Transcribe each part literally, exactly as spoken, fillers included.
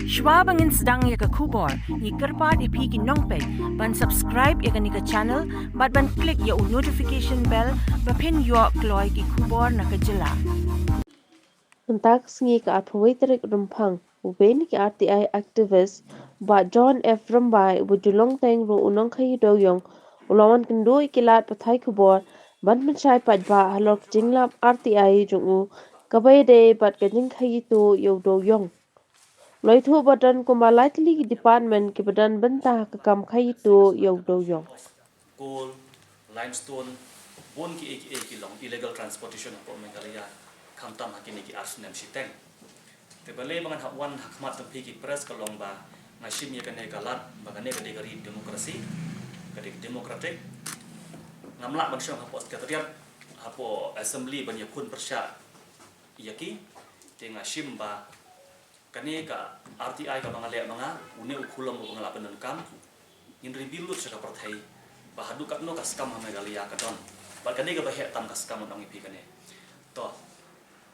Shwa ba ngin sdang ïa ka khubor, ngi kyrpad ïa phi ki nongpeit ban subscribe ïa kane ka channel bad ban click ïa u notification bell ba phin ïoh kloi ki khubor na ka jylla. Mynta ka sngi ka arphew wei tarik Rymphang, uwei na ki R T I activist, Bah John F Rymbai, uba ju long teng ruh u nongkhaïi dewïong, u la wan kynduh ïa ki lad pathai khubor ban pynshai paidbah halor ka jinglap R T I jong u, kaba ïadei bad ka jingkhaïi tuh ïa u dewïong. La ïathuh ba don kumba lai tylli ki department kiba don bynta ha ka kam khaïi tuh ïa u dewïong. Coal, limestone, bun kiei kiei ki long illegal transportation hapoh Meghalaya, khamtam ha kine ki ar snem shiteng. Te balei ba ngan hap wan ha khmat jong phi ki press ka long ba nga shim ïa kane ka lad ba kane ka dei ka ri demokrasi, ka dei democratic. Ngam lah ban shong hapoh secretariat, hapoh assembly ban ïakhun pyrshah ïa ki. Te nga shim ba kane ka R T I kaba nga leh ma nga, une u khulom uba nga la pyndonkam, ngin reveal lut sha ka pyrthei ba haduh katno ka scam ha Meghalaya ka don. Bad kane kaba heh tam ka scam, ngan ong ïa phi kane. To,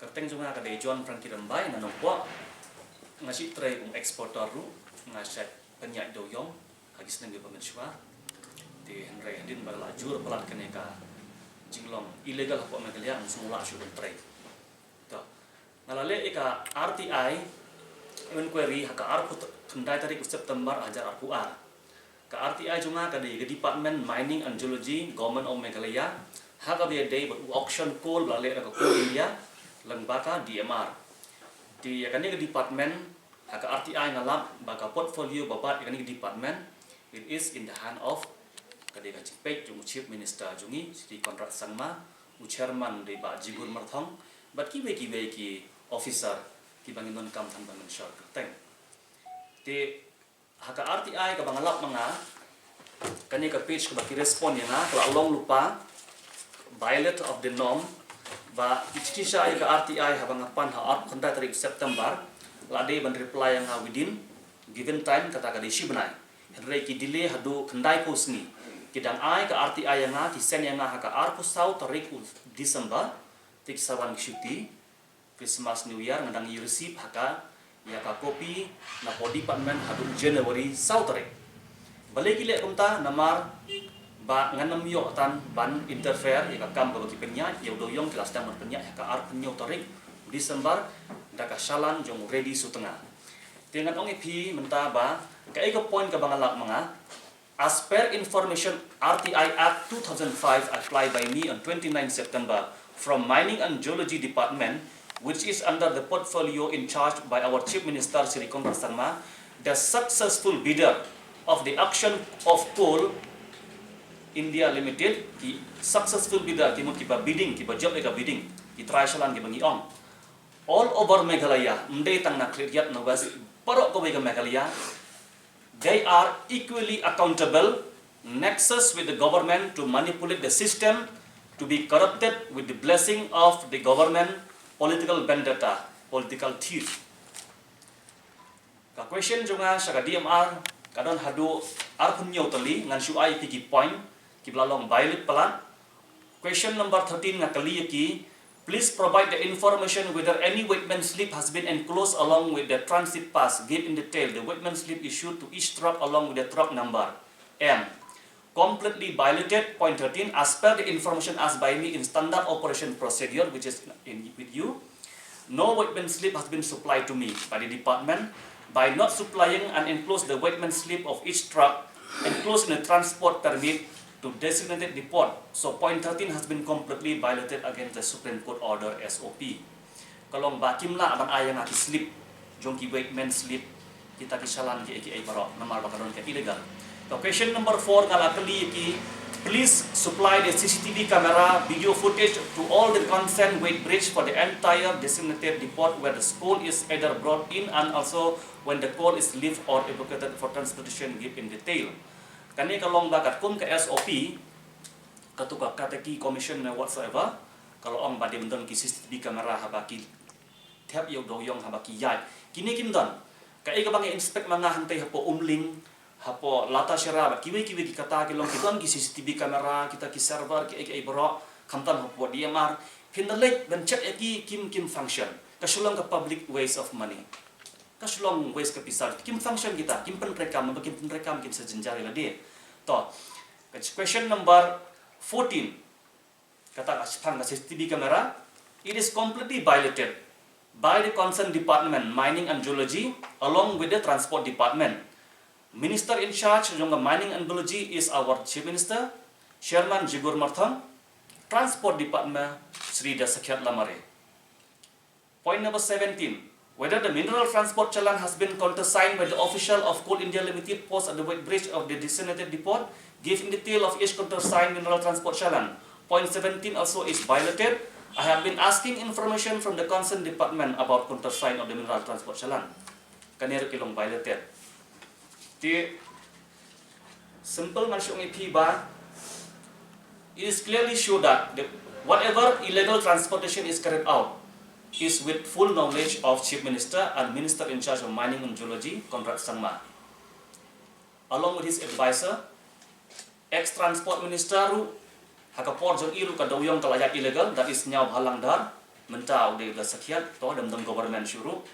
kyrteng jong nga ka dei John Frankie Rymbai na Nongpoh. Nga shait trei kum exporter ruh, nga shait pynïaid dewïong ha ki snem kiba mynshuwa. Te hynrei hadien ba la jur palat kane ka jinglong illegal hapoh Meghalaya, ngam sngewlah shuh ban trei. To, nga la leh ïa ka R T I inquiry ha ka arphew khyndai tarik u September ar hajar arphew ar. Ka R T I jong nga ka dei ka Department Mining and Geology, Government of Meghalaya, ha kaba ïadei bad u auction coal ba la leh da ka Coal India lyngba ka D M R. Te ïa kane ka department, ha ka R T I nga lap ba ka portfolio ba bat ïa kane ka department, it is in the hand of, ka dei ka jingpeit jong u Chief Minister jong ngi, Shri Conrad Sangma, u Chairman dei Bah Jibur Myrthong, bad kiwei kiwei ki officer kiba ngin donkam tang ban mynshar kyrteng. Te ha ka R T I kaba nga lap ma nga, kane ka page kaba ki respond ïa nga ka la long lypa, violate of the norm, ba ki chithi sha ïa ka R T I haba nga pan ha arphew khyndai tarik September, la dei ban reply ïa nga within given time, kata ka dei shi bnai. Hynrei ki delay haduh khyndai phew sngi. Ki dang ai ka R T I ïa nga, ki send ïa nga ha ka arphew saw tarik u December, te ki sa wan ki shuti Christmas New Year, nga dang ïa receive ha ka, ïa ka copy napoh department haduh January saw tarik. Balei ki leh kumta? Namar ba ngan ym ïoh tan ban interfere ïa ka kam kaba ki pynïaid, ïa u dewïong ki la sdang ban pynïaid ha ka arphew hynñiew tarik December da ka challan jong u Reddy Sutnga. Te ngan ong ïa phi mynta ba kaei ka point kaba nga lap ma nga. As per information, R T I Act two thousand five apply by me on twenty-nine September from Mining and Geology Department, which is under the portfolio in charge by our Chief Minister Shri Conrad Sangma, the successful bidder of the auction of Coal India Limited, ki successful bidder, ki mut kiba bidding, kiba jop ïa ka bidding, ki trai challan kiba ngi ong. All over Meghalaya, ym dei tang na Khliehriat, na West, baroh kawei ka Meghalaya, they are equally accountable, nexus with the government to manipulate the system, to be corrupted with the blessing of the government, political vendetta, political thief. Ka question jong nga sha ka D M R ka don haduh arphew hynñiew tylli, ngan shu ai ïa phi ki point kiba la long violate palat. Question number thirteen, nga kylli ïa ki, please provide the information whether any weighman slip has been enclosed along with the transit pass. Give in detail the weighman slip issued to each truck along with the truck number. M. Completely violated. Point thirteen, as per the information asked by me in standard operation procedure, which is in with you, no weighman slip has been supplied to me by the department. By not supplying and enclose the weighman slip of each truck enclosed in a transport permit to designated depot, so point thirteen has been completely violated against the Supreme Court order, S O P. Ka long ba kim lah ban ai ïa nga ki slip jong ki weighman slip, kita ki challan kiei kiei baroh, namar ba ka don ka illegal. Ka question number four, nga la kylli ïa ki, please supply the C C T V camera video footage to all the concerned weighbridge for the entire designated depot where the coal is either brought in and also when the coal is lifted or evacuated for transportation. Give in detail. Kane ka long ba katkum ka S O P, katu ka Kataki Commission ne whatsoever, ka la ong ba dei ban don ki C C T V camera haba ki thep ïa u dewïong, haba ki ïaid. Kine kim don. Kaei kaba nga inspect ma nga hangtei hapoh Umling, hapoh Latashera bad kiwei kiwei ki kata ki long ki don ki C C T V camera, kita ki server, kiei kiei baroh, khamtam hapoh D M R. Phin da leit ban check ïa ki, kim, kim function. Ka shu long ka public waste of money. Ka shu long waste ka pisa, kim function kita, kim pyntreikam, ba kim pyntreikam kin sa jynjar ïa lade. To, ka question number fourteen. Kata ka shipang ka C C T V camera. It is completely violated by the concerned department, Mining and Geology, along with the Transport Department. Minister in charge jong ka Mining and Geology is our Chief Minister, Chairman Jigur Marthong, Transport Department, Shri Dasakhiat Lamare. Point number seventeen. Whether the mineral transport challan has been countersigned by the official of Coal India Limited post at the weighbridge of the designated depot, give in detail of each countersigned mineral transport challan. Point seventeen also is violated. I have been asking information from the concerned department about countersign of the mineral transport challan. Kane ruh ki long violated. Te simple ngan shu ong ïa phi ba, it is clearly show that the, whatever illegal transportation is carried out is with full knowledge of Chief Minister and Minister in charge of Mining and Geology, Conrad Sangma, along with his advisor, ex Transport Minister ruh, ha ka por jong i ruh ka dewïong ka la ïaid illegal, that is Sniawbhalang Dhar, mynta u dei u Dasakhiat, to, dang don government shuh ruh.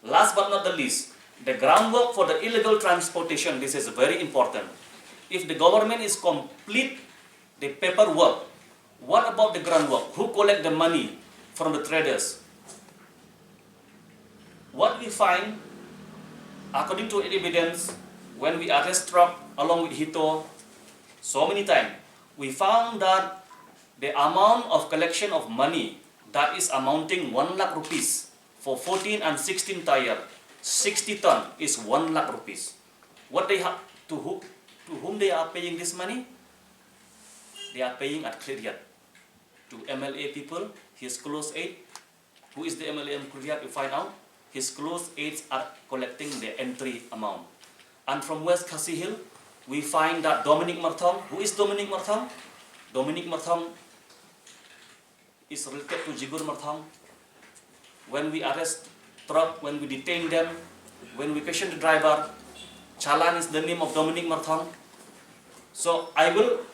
Last but not the least, the groundwork for the illegal transportation, this is very important. If the government is complete the paperwork, what about the groundwork? Who collect the money from the traders? What we find, according to evidence, when we arrest truck along with Hito, so many times, we found that the amount of collection of money that is amounting one lakh rupees for fourteen and sixteen tyre, sixty ton is one lakh rupees. What they have, to who, to whom they are paying this money? They are paying at Khliehriat to M L A people, his close aid. Who is the M L A in Khliehriat? You find out. His close aides are collecting the entry amount. And from West Khasi Hill, we find that Dominic Marthong. Who is Dominic Marthong? Dominic Marthong is related to Jigur Marthong. When we arrest truck, when we detain them, when we question the driver, challan is the name of Dominic Marthong. So I will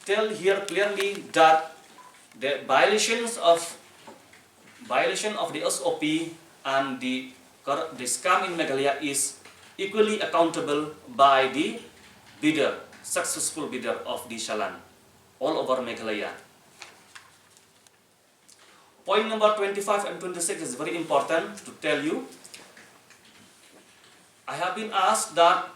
tell here clearly that the violations of, violation of the S O P and the cor-, the scam in Meghalaya is equally accountable by the bidder, successful bidder of the challan all over Meghalaya. Point number twenty-five and twenty-six is very important to tell you. I have been asked that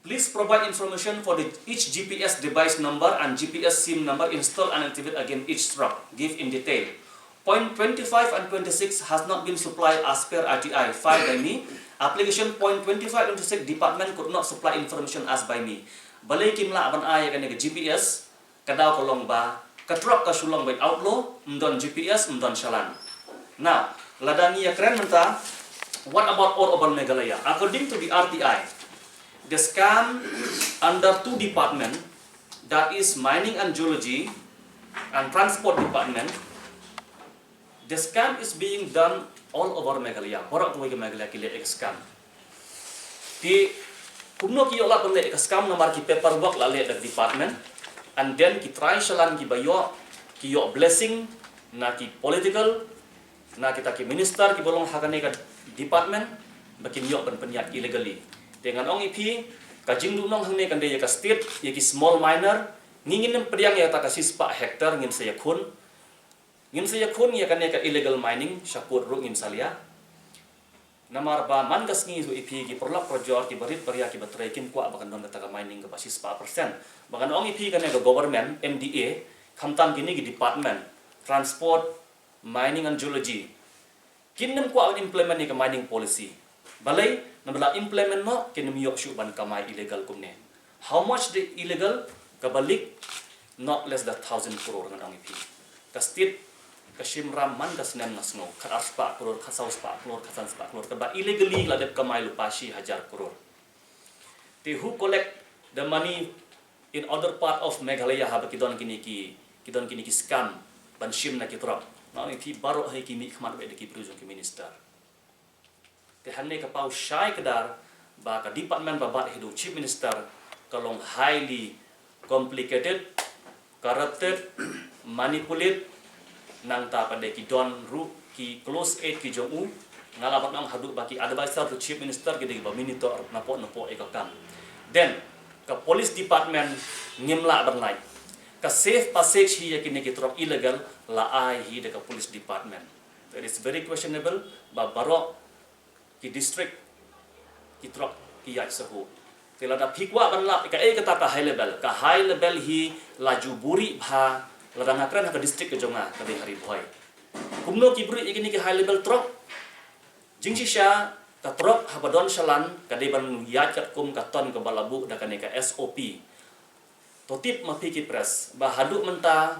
please provide information for the, each G P S device number and G P S SIM number installed and activated against each truck. Give in detail. Point twenty-five and twenty-six has not been supplied as per R T I filed by me. Application point twenty-five and twenty-six department could not supply information asked by me. Balei kim lah ban ai ïa kane ka G P S, ka daw ka long ba ka truck ka shu long beit outlaw, ym don G P S, ym don challan. Now, lada ngi ïa kren mynta, what about all over Meghalaya? According to the R T I, the scam under two department, that is Mining and Geology and Transport Department, the scam is being done all over Meghalaya. Baroh kawei ka Meghalaya ki leh ïa ka scam. Te kumno ki ïoh lad ban leh ïa ka scam? Namar ki paperwork la leh da ka department, and then ki trai challan kiba ïoh, ki ïoh blessing na ki political, na kita ki minister kiba long ha kane ka department, ba kin ïoh ban pynïaid illegally. Te ngan ong ïa phi, ka jingduhnong hangne kan dei ïa ka state, ïa ki small miner. Ngi ngin ym pdiang ïa kata ka shispah hectare, ngin sa ïakhun. Ngin sa ïakhun ïa kane ka illegal mining, sha court ruh ngin sa leit. Namar ba man ka sngi, ïa phi ki paralok parajor, ki barit baria, ki batrei, kim kwah ba kan don kata ka mining kaba shispah percent. Ba ngan ong ïa phi, kane ka government, M D A, khamtam kine ki department, Transport, Mining and Geology, kin ym kwah ban implement ïa ka mining policy. Balei? Namar lada implement noh, kin ym ïoh shuh ban kamai illegal kumne. How much the illegal? Kaba leak, not less than thousand crore, ngan ong ïa phi. Ka state ka shim ram man ka snem, nga sngew, khat ar spah crore, khat saw spah crore, khat san spah crore, kaba illegally la dep kamai lypa shi hajar crore. Te who collect the money in other part of Meghalaya, haba ki don kine ki, ki don kine ki scam ban shim na ki truck? Ngan ong ïa phi, baroh hi ki mih khmat beit da ki briew jong ki minister. Te hangne ka paw shai kdar ba ka department ba bat haduh Chief Minister ka long highly complicated, corrupted, manipulate, nangta pat de ki don ruh ki close aid ki jong u, Nga lah ban ong haduh ba ki advisor to chief minister ki dei ba monitor napoh napoh ïa ka kam. Then ka police department ngim lah ban lait. Ka safe passage hi ïa kine ki truck illegal la ai hi da ka police department. It is very questionable ba baroh ki district ki truck ki ïaid shuh. Te lada phi kwah ban lap kaei kata ka high level, ka high level hi la ju buhrieh bha lada nga kren ha ka district ka jong nga ka dei ha Ri Bhoi. Kumno ki buhrieh ïa kine ki high level truck? Jingshisha ka truck haba don shalan ka dei ban ïaid katkum ka ton kaba la buh da kane ka S O P. To tip ma phi ki press ba haduh mynta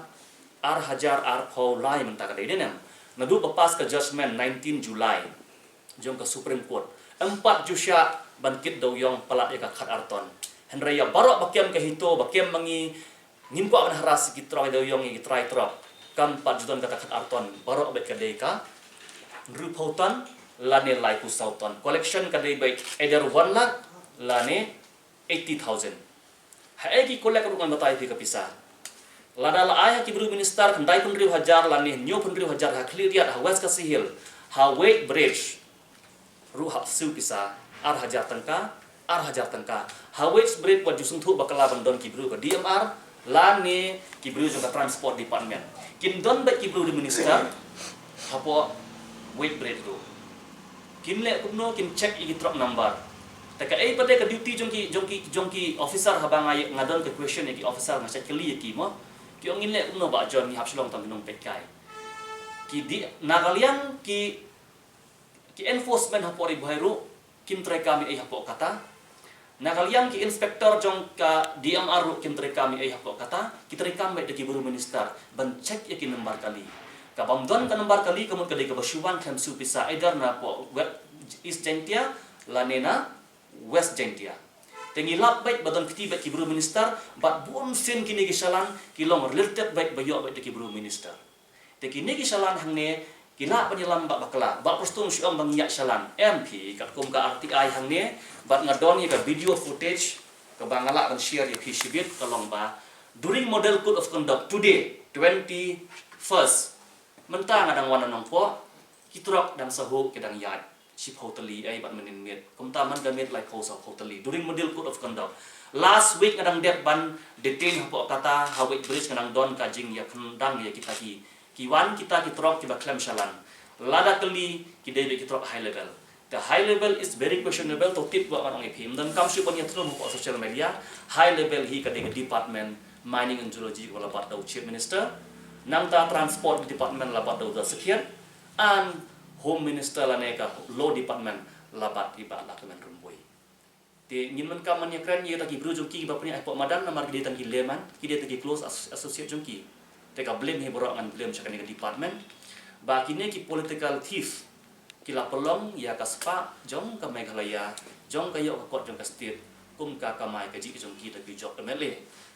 ar hajar arphew lai mynta ka dei ne em. Naduh ba pass ka judgment nineteen July jong ka Supreme Court, em pat ju shah ban kit dewïong palat ïa ka khatar ton. Hynrei ïa baroh ba kem ka HITO, ba kem ma ngi, ngim kwah ban harass ki trai dewïong, ki trai truck. Kam pat ju don kata khatar ton, baroh beit ka dei ka hynriewphew ton lane laiphew saw ton. Collection ka dei beit either one lakh lane eighty thousand. Haei ki collect ruh ngan batai phi ka pisa. Lada la ai ha ki bru minister khyndai phew hynriew hajar lane hynñiew phew hynriew hajar ha Khliehriat, ha West Khasi Hills, ha weight bridge ruh hap siew pisa ar hajar tyngka, ar hajar tyngka. Ha weight bridge wat ju sngewthuh bakla ban don ki bru ka D M R lane ki bru jong ka transport department. Kin don beit ki bru minister hapoh weight bridge ruh. Kin leh kumno, kin check ïa ki truck number. Te kaei pat ka duty jong ki, jong ki, jong ki officer? Haba nga, nga don ka question ïa ki officer, nga check kylli ïa ki mo. Ki ong ngin leh kumno Bah John, ngi hap shu long tang ki nongpeitkai. Ki dei na ka liang ki, ki enforcement hapoh Ri Bhoi ruh kim treikam ei ei hapoh kata. Na ka liang ki inspector jong ka D M R ruh kim treikam ei ei hapoh kata, ki treikam beit da ki bru minister ban check ïa ki number kali. Ka bym don ka number kali ka mut ka dei kaba shu wan khlem siew pisa either napoh West, East Jaintia lane na West Jaintia. Te ngi lap beit ba don kti beit ki bru minister bad bun sien kine ki shalan ki long related beit ba ïoh beit da ki bru minister. Te kine ki shalan hangne ki lah ban ïalam bad bakla. Bah Prestone shu ong ba ngi ïaid shalan. Em phi, katkum ka R T I hangne bad nga don ïa ka video footage kaba nga lah ban share ïa phi shibit, ka long ba during model code of conduct today, twenty-first, mynta nga dang wan na Nongpoh, ki truck dang sahuk, ki dang ïaid shiphew tylli ei bad mynnin miet. Kumta man ka miet laiphew sawphew tylli during model code of conduct. Last week nga dang dep ban detain hapoh kata ha weight bridge, nga dang don ka jingïakhyndang ïa kita ki, ki wan kita ki truck kiba khlem shalan. Lada kylli ki dei beit ki truck high level. The high level is very questionable, to tip, wat ngan ong ïa phi. Ym donkam shuh ban ïathuh hapoh social media. High level hi ka dei ka department mining and geology kaba la bat da u chief minister. Nangta transport department la bat da u da sakhiat. An Home Minister lane ka Law Department la bat i Bah Lahkmen Rymbui. Te ngin mynta man ïakren ïa kita ki bru jong ki ba pynïaid hapoh madan namar ki dei tang ki layman, ki dei tang ki close as-, associate jong ki. Te ka blame hi baroh ngan blame sha kane ka department. Ba kine ki political thief ki la pynlong ïa ka spah jong ka Meghalaya, jong ka ïoh ka kot jong ka state, kum ka kamai kajih jong ki da ki jok M L A.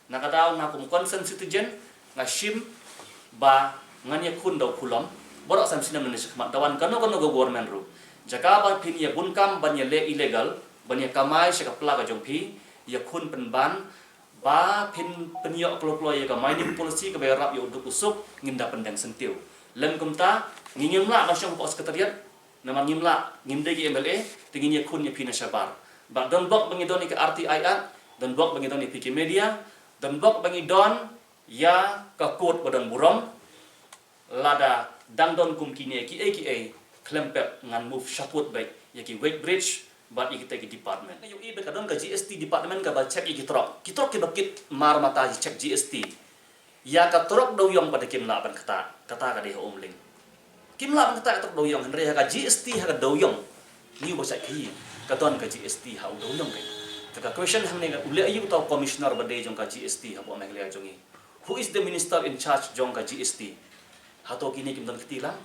Na ka daw nga kum concerned citizen nga shim ba ngan ïakhun da u khulom baroh san snem na shakhmat, da wan kano kano ka government ruh. Jaka ba phin ïa bun kam ban ïaleh illegal, ban ïa kamai sha ka pla ka jong phi, ïakhun pynban ba phin pynïoh kloi kloi ïa ka mining policy kaba ïarap ïa u duk u suk, ngin da pyndeng syntiew. Lem kumta ngi ngim lah ban shong hapoh secretariat, namar ngim lah, ngim dei ki M L A, te ngin ïakhun ïa phi na shabar. Ba don bok ba ngi don ïa ka R T I Act, don bok ba ngi don ïa phi ki media, don bok ba ngi don ïa ka court ba don burom. Lada dang don kum kine kiei kiei, khlem pep ngan move shapoh beit ïa ki weight bridge bad ïa kita ki department. Nga ïohi ba ka don ka G S T department kaba check ïa ki truck. Ki truck kiba kit mar mata ki check G S T. Ïa ka truck dewiong pat kim lah ban ktah, kata ka dei ha Umling. Kim lah ban ktah ïa ka truck dewiong, hynrei ha ka G S T ha ka dewiong. Ngi ba check hi, ka don ka G S T ha u dewiong beit. Te ka question hangne ka, u leh aïu uta u commissioner ba dei jong ka G S T hapoh Meghalaya jong ngi? Who is the minister in charge jong ka G S T? Hato kine kim don kti lang?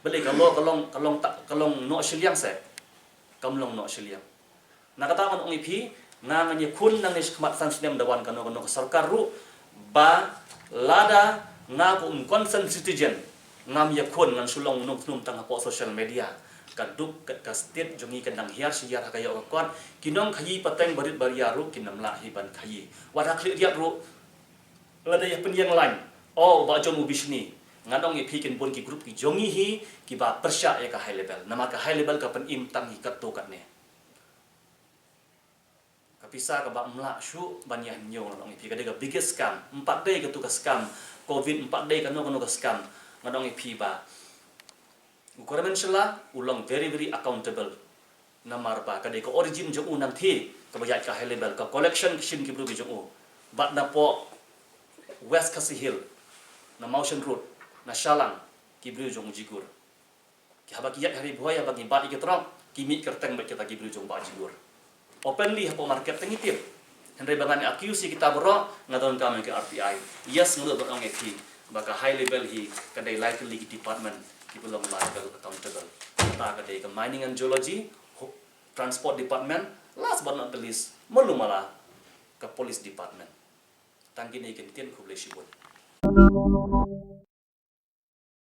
Balei ka law ka long, ka long ta-, ka long noh shiliang se? Kam long noh shiliang. Na kata ngan ong ïa phi, nga ngan ïakhun nangne shakhmat san snem da wan kano kano ka sorkar ruh, ba lada nga kum concerned citizen ngam ïakhun, ngan shu long u nongthnum tang hapoh social media. Ka duk ka, ka state jong ngi ka dang hiar shi hiar ha ka ïoh ka kot. Ki nongkhaïi pateng barit baria ruh kin ym lah hi ban khaïi. Wat ha Khliehriat ruh, lada ïa pynïeng line, oh, Bah John u bishni. Nga ong ïa phi kin bun ki group ki jong ngi hi kiba pyrshah ïa ka high level. Namar ka high level ka pynim tang hi katto katne. Ka pisa kaba ym lah shuh ban ïa hynñiew, nga ong ïa phi, ka dei ka biggest scam. Ym pat dei katu ka scam covid, ym pat dei kano kano ka scam. Nga ong ïa phi ba u government shylla u long very very accountable. Namar ba ka dei ka origin jong u nangtei kaba ïaid ka high level, ka collection ka shim ki briew ki jong u. Bad napoh West Khasi Hills, na Mawshynrut Road, na Shallang, ki briew jong u Jigur. Ki haba ki ïaid ha Ri Bhoi, haba ngi bat ïa ki trok, ki mih kyrteng bad kita ki briew jong u Bah Jigur. Openly hapoh market te ngi tip. Hynrei ba ngan accuse ïa kita baroh, nga donkam ïa ka R T I. Yes, nga nud ban ong ïa phi ba ka high level hi ka dei lai tylli ki department kiba long ba level accountable. Kata ka dei ka mining and geology, ho-, transport department, last but not the least, malu mala ka police department. Tang kine ki ktien, khublei shibun.